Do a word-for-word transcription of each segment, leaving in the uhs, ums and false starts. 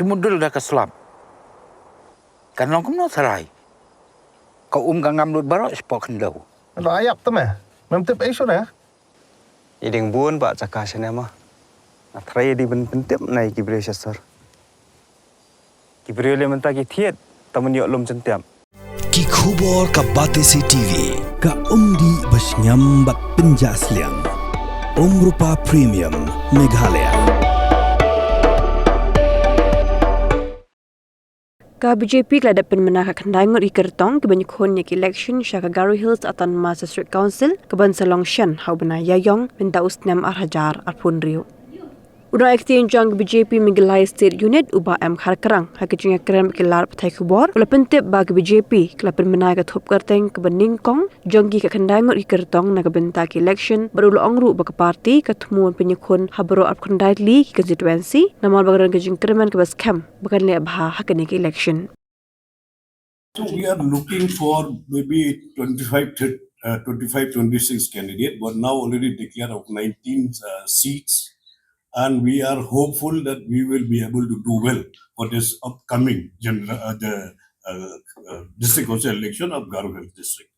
Te mudui da ka slap. Kan long kumno tharai? Ka um ka ngam lut baroh shapoh khyndew. Lo ayap te me. Mem tip ei shuh ne? I ding bun ba jaka shane ma. Nga tharai i ding ban pyntip na i ki briew sha sor. Ki briew leh mynta ki thied, ta man ïoh lum jyntiap. Ki khubor ka Batesi T V, ka umdih ba shngiam bad pynjah sliang. Umrupa Premium, Meghalaya. Ka B J P ka la dep pynmynna ka khyndai ngut ki kyrtong kiban ïakhun ïa ka election sha ka Garo Hills Autonomous District Council kaban sa long shen ha u bnai Ïaïong mynta u snem ar hajar arphew hynriew. U nongïaktien jong ka B J P Meghalaya State Unit u Bah M Kharkrang ha ka jingïakren bad ki lad pathai khubor u la pyntip ba ka B J P ka la pynmynna ïa ka thup kyrteng kaba nyngkong jong ki ka khyndai ngut ki kyrtong na ka bynta ka election bad u la ong ruh ba ka party ka thmu ban pynïakhun ha baroh arphew khyndai tylli ki constituency namar ba ka don ka jingkyrmen kaba skhem ba kan leh bha ha kane ka election. So we are looking for maybe twenty-five, thirty, uh, twenty-five, twenty-six candidate, but now already declared of nineteen uh, seats, and we are hopeful that we will be able to do well for this upcoming general, uh, the uh, uh, district council election of Garo Hills district.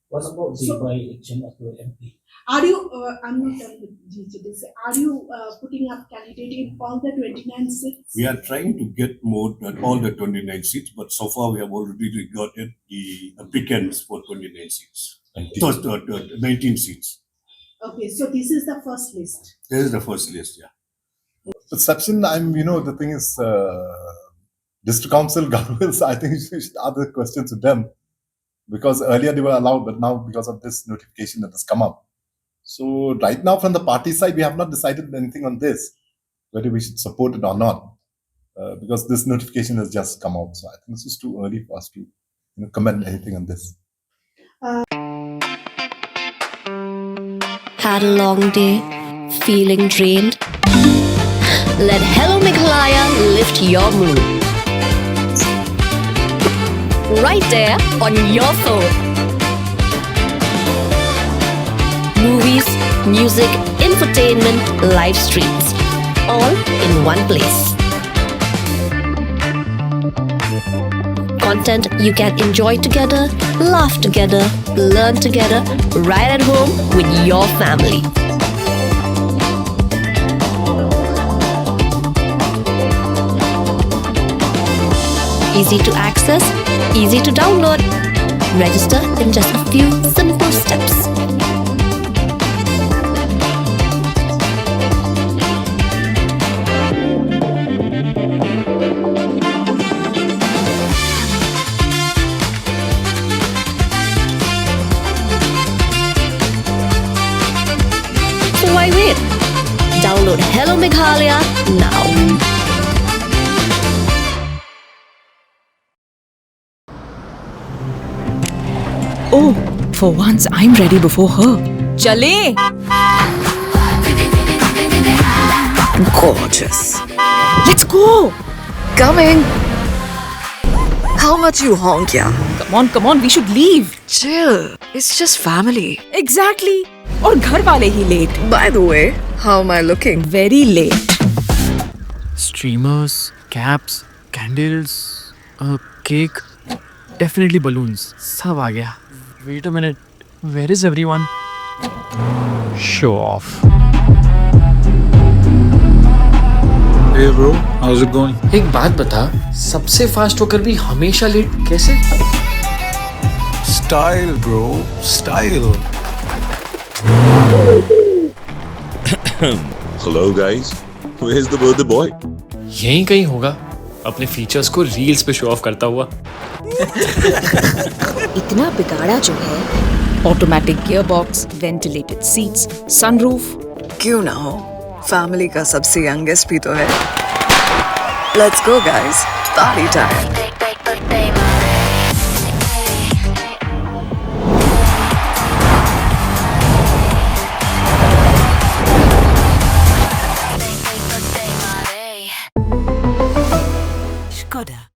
What about the So- by-election of your M P? Are you, uh, I'm not done with G H D C. Are you uh, putting up candidate in all the twenty-nine seats? We are trying to get more than all the twenty-nine seats, but so far we have already recorded the applicants for twenty-nine seats. Nineteen. So, uh, uh, nineteen seats. Okay, so this is the first list. This is the first list, yeah. Perception, I'm, you know, the thing is, uh, District Council, Garo Hills, I think you should ask the question to them. Because earlier they were allowed, but now because of this notification that has come up. So right now from the party side, we have not decided anything on this, whether we should support it or not. Uh, because this notification has just come out. So I think this is too early for us to, you know, comment anything on this. Had a long day? Feeling drained? Let Hello Meghalaya lift your mood. Right there on your phone. Movies, music, infotainment, live streams, all in one place. Content you can enjoy together, laugh together, learn together, right at home with your family. Easy to access, easy to download. Register in just a few simple steps. So why wait? Download Hello Meghalaya now. Oh, for once I'm ready before her. चलें? Gorgeous. Let's go. Coming. How much you honk, yeah? Come on, come on, we should leave. Chill. It's just family. Exactly. और घर वाले ही late. By the way, how am I looking? Very late. Streamers, caps, candles, a cake, definitely balloons. सब आ गया. Wait a minute. Where is everyone? Show off. Hey bro, how's it going? एक बात बता, सबसे फास्ट होकर भी हमेशा लेट कैसे? Style bro, style. Hello guys, where's the birthday boy? यहीं कहीं होगा, अपने फीचर्स को रील्स पे शो ऑफ करता हुआ. इतना बिगाड़ा जो है. Automatic gearbox, ventilated seats, sunroof. क्यों ना हो, फैमिली का सबसे यंगेस्ट भी तो है. Let's go guys, party time. Skoda.